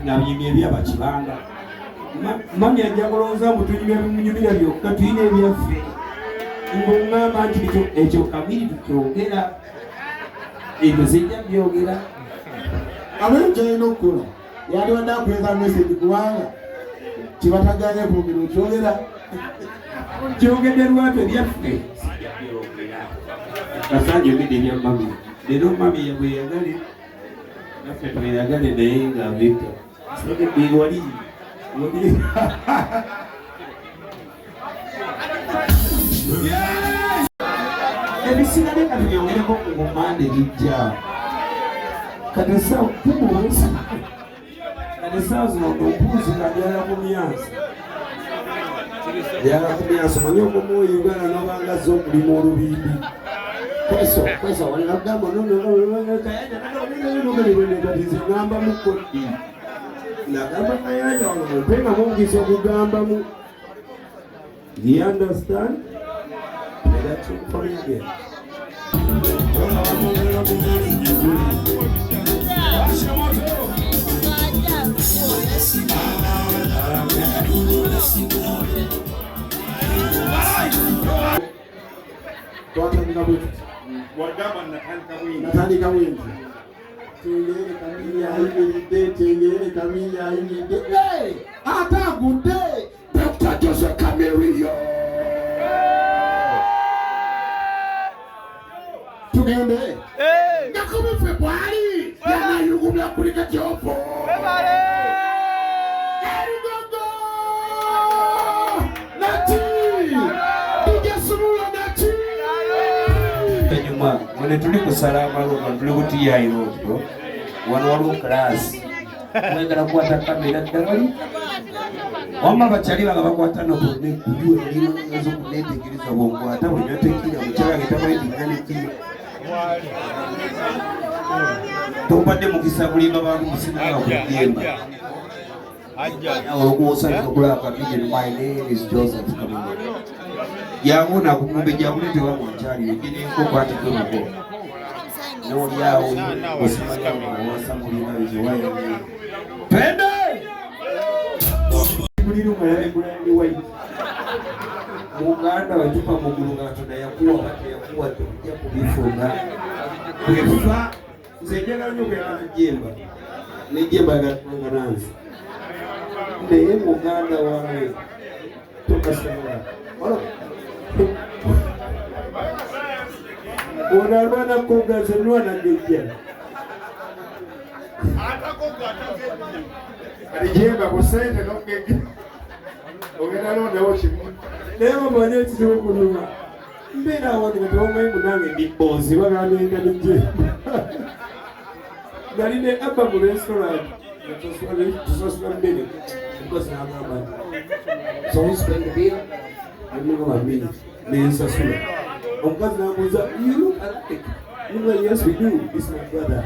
Nabinyumya ebyabakibanda. Mami ajja kulowooza mbu tunyumya bimunyumira byokka, tulina ebyaffe. Ng'oŋŋamba nti ekyo Kamiri tukyogera, ebyo sijja byogera. Abeeru kyalina okukola yandibadde akuweza message, kubanga kibataganye kwogera okyogera. Kyogedde lwatu, ebyaffe sijja byogera. Kasanjogedde ebya mami. Leero mami yabweyagale, naffe tweyagale, naye nga Victor wali wali. Ebisigadde katubyongereko ku mande bijja. Kati esawa kumubuusa, kati esawa zino nompuuzi kabyala ku myansi, byala ku myansi. Omanyi okomawo Uganda nobanga zza okulima olubimbi. Kweso kweso walagamba kati nze ŋŋambamu koddi, nagamba Kayanja wano mumpe nga mumugisa okugambamu. You understand? Play that tune for me again. Twatandika bwe tuti. Wagamba natandika bwingi. Natandika bwe nti, tengeere Kamiri ayimiridde, tengeere Kamiri ayimiridde. Hey! Ate agudde Dr. Jose Chameleone. Tugende nga kubife bwali yanayugumya kulika kyopo erigogo nati dijesumula nati. Enyuma wano tuli kusala amalunga, tuli ku TI Road, bro. Wano waliwo class mwegala kukwata kamera ddala wali wamma bakyali banga bakwata nokuneguliwe okunetegereza bwonkwata bwenyatekira mukyala getamanyi ndinganekira. Tompadde mukisa kulimba bantu musinanga kujemba olwokuwosanyuka okulaba Chameleone. My name is Joseph Chameleone. Jangu nakumumbe, jangu letewa munkyalire gine enkoko atikwe muko nolyawo osimanya owosa mulina bikiwayo. Twende muliruma yabigulandi white muganda wetupa mugulu nga Katonda yakuwa bateyakuwa tujja kubifuga bwefa. Nze njagala nnyo okuyagala Jemba ne Jemba yagala nanze, naye muganda wange tokasobola. Ono alwana kugaze nwana gejja. Kati Jemba ku sente nokugejja ogenda londawo kimu. Naye omanyi ekizibu kuluma mbeera awantu nga tebamanyi munange ndi bozi bagambyenga ne Jemba. Nali ne Abba mu restaurant nga tusasula mmere, omukazi n'agamba nti, "So who's paying the bill?" Nemugamba, "Me." Nensasula. Omukazi n'ambuuza, "You look alike." Numba, "Yes, we do. This is my brother."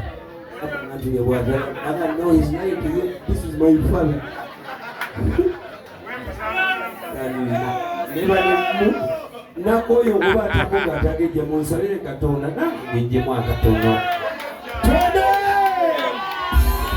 Abba nti bw'atala aga, "No, he's lying to you. This is my father." Nebalemu nakoyo okuba atakoga atagejja munsabire Katonda nange ngejjemu akatono. Twende!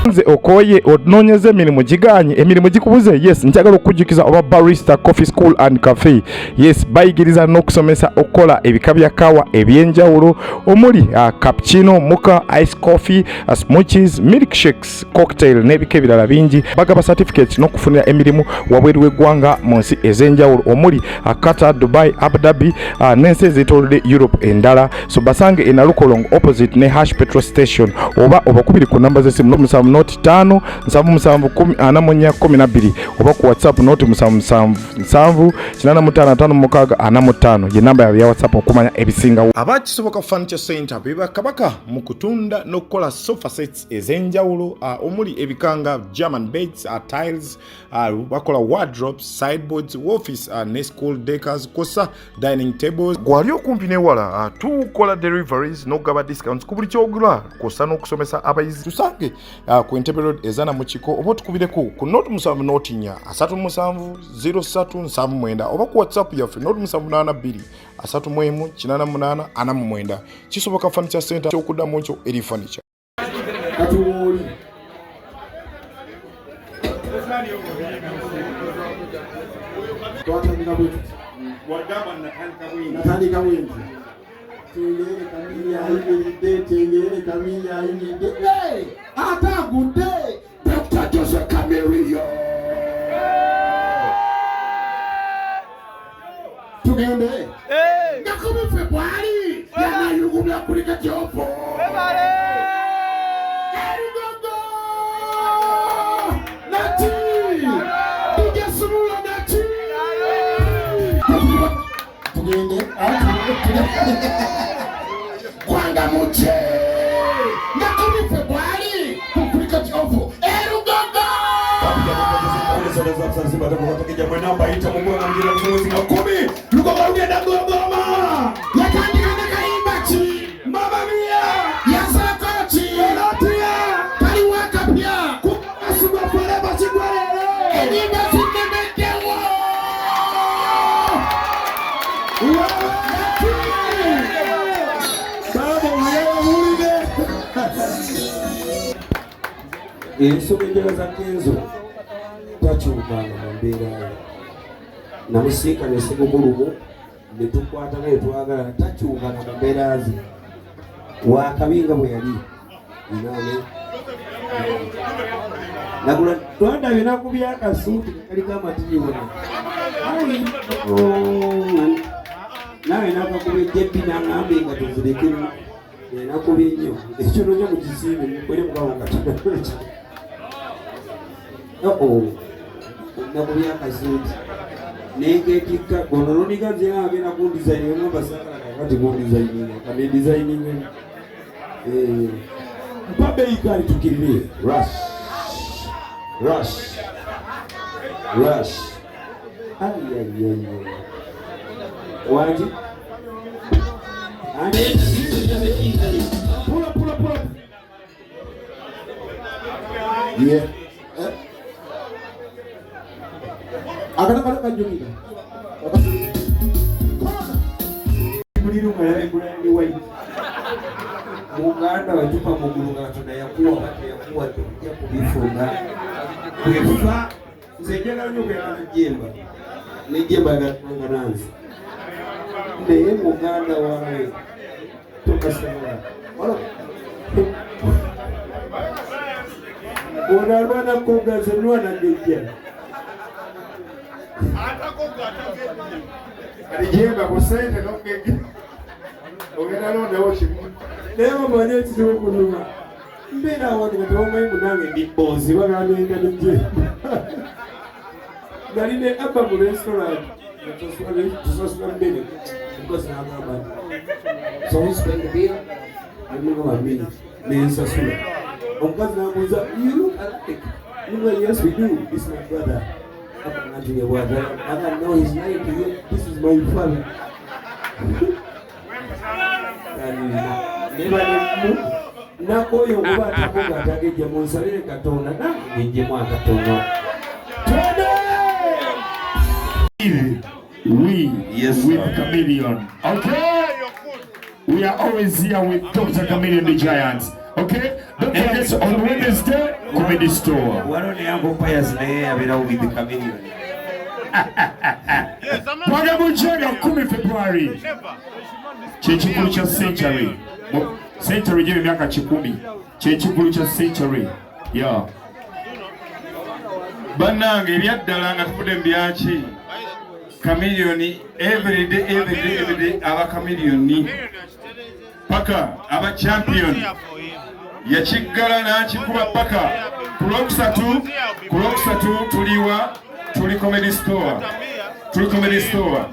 Nze okoye onoonyeza emirimu giganye, emirimu gikubuze. Yes, njagala okukujjukiza oba Barista Coffee School and Cafe. Yes, bayigiriza n'okusomesa okukola ebika bya kawa ebyenjawulo omuli cappuccino, mocha, ice coffee, smoothies, milkshakes, cocktail n'ebika ebirala bingi. Bagaba certificates n'okufunira emirimu wabweru w'eggwanga mu nsi ez'enjawulo omuli Qatar, Dubai, Abu Dhabi n'ensi ezeetoolodde Europe endala. So basange e Nalukolongo opposite ne Hash petrol station, oba obakubiri ku namba z'essimu 0 70 77 10 44 12, oba ku WhatsApp 077 7 85 56 45 ye namba yaabwe ya WhatsApp okumanya ebisingawo. Abakisoboka Furniture Center be bakabaka mu kutunda n'okukola sofa sets ez'enjawulo, omuli ebikanga German beds, tiles, bakola wardrobes, sideboards, office ne school decors kwossa dining tables. Gwali okumpi newala, tukola deliveries n'okugaba discounts ku buli kyogula kwossa n'okusomesa abayizi. Tusange ku Entebbe Road ezana mu kiko, oba otukubireko ku 0 0 4 37 03 79, oba ku WhatsApp yaffe 0 782 31 88 49. Kisoboka Furniture Center, kyokuddamu kyo eri furniture. Kati wooli Twatandika bwe tuti. Wagamba natandika bwingi. Natandika bwingi. Tengeere Kamili ayimiridde, tengeere Kamili ayimiridde. Hey! Ate agudde! Dr. Jose Chameleone. Tugende. Nga kumi February yanayugumya kulika kyopo. Erigogo! Nati! DJ Sumula Nati! Tugende. Kwanga muche. Nga kumi February kukulika kyopo. Erigogo! Yatandika ne kayimba ki? Mama mia! Yasaako ki? Elatia! Kaliwo akapya. Kusigwa forever kigwa leero! Ennyimba zinnemeddewo. Baba oyawulire! Ensonga endala za Kenzo takyukanga mu mbeera ye. Namusinkana esigukulumu ne tukwatana ne twagalana, takyukanga mu mbeera ze. Wakabi nga bwe yali. Ninaame. Nagula twandabye nakubye akasuuti kaliko amatiriwona. Naawe nakakuba ejjebbi n'aŋŋambye nga tuzirekemu. Nakubye nnyo. Ekyono kyo mukisiime mukole mukama Katonda. Nakubye akasuuti. Nenketikka gono loniga nze agenda kundizayininga ngamba saagala kakati kundizayininga kanedizayininga. Mpa beeyi gaali tukirire. Rush. Rush. Rush. Ai, ai, ai, ai. Wangi? Angi? Pull up, pull up, pull up. Yeah. Eh? Akana kana kajjukira. Mulirunga yabigula ndi white. Muganda wetupa mugulu nga Katonda yakuwa oba teyakuwa tujja kubifuga. Bwefa nze njagala nnyo okuyagala Jemba. Ne Jemba ayagala nanze. Naye muganda wange tokasobola. Ono alwana koga nze nwana ngejja. Kati Jemba ku ssente n'okugejja. Ogenda londawo kimu. Naye omanyi ekizibu okunuma. Mbeera awantu nga tebamanyi mbu nange ndi bboozi bagamba ne Jemba. Nali ne Abba mu restaurant nga tusasula mmere. Omukazi n'agamba nti, so who spend the bill? Nemugamba me, nensasula. Omukazi n'ambuuza, you look alike. Nemugamba, yes we do, this is my brother. Abba n'antunya bw'ati, agamba, no he's lying to you, this is my father. Nakoyo okuba atakoga atagejja munsabire Katonda nange ngejjemu akatono. We Yes, with sir. Chameleon. Okay? We are always here with Dr. Chameleon the Giant. Okay? Don't forget on Wednesday, Comedy Store. Wano ne Uncle Pius naye abeerawo with the Chameleon. Twaga Bujenga 10 February. Kyekikulu kya Century. Century gye emyaka 100. Kyekikulu kya Century. Yeah. Bannange ebyaddala nga tuvudde mu byaki. Chameleon every day, every day, every day aba Chameleon. Paka aba champion. Yakiggala n'akikuba paka. Ku Lwokusatu tuliwa, tuli Comedy Store. Tuli Comedy Store.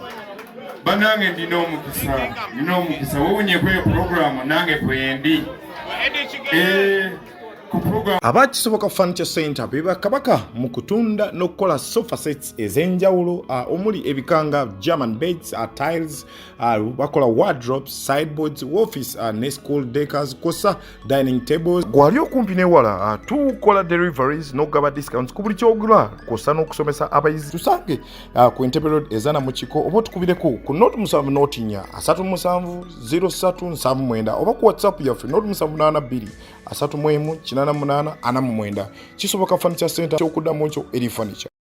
Bannange ndina omukisa. Wewuunye kweyo program nange kwendi. Ku program Aba Kisoboka Furniture Center be bakabaka mu kutunda n'okukola sofa sets ez'enjawulo, omuli ebikanga German beds, tiles, bakola wardrobes, sideboards, office, ne school decors kwossa dining tables. Gwali okumpi n'ewala, tukola deliveries n'okugaba discounts ku buli kyogula kwossa n'okusomesa abayizi. Tusange ku Entebbe Road ezana mu kiko oba otukubireko ku 07 04 37 03 79 oba ku WhatsApp yaffe 0782 31 8. 88 49. Kisoboka Furniture Center, kyokuddamu kyo eri furniture.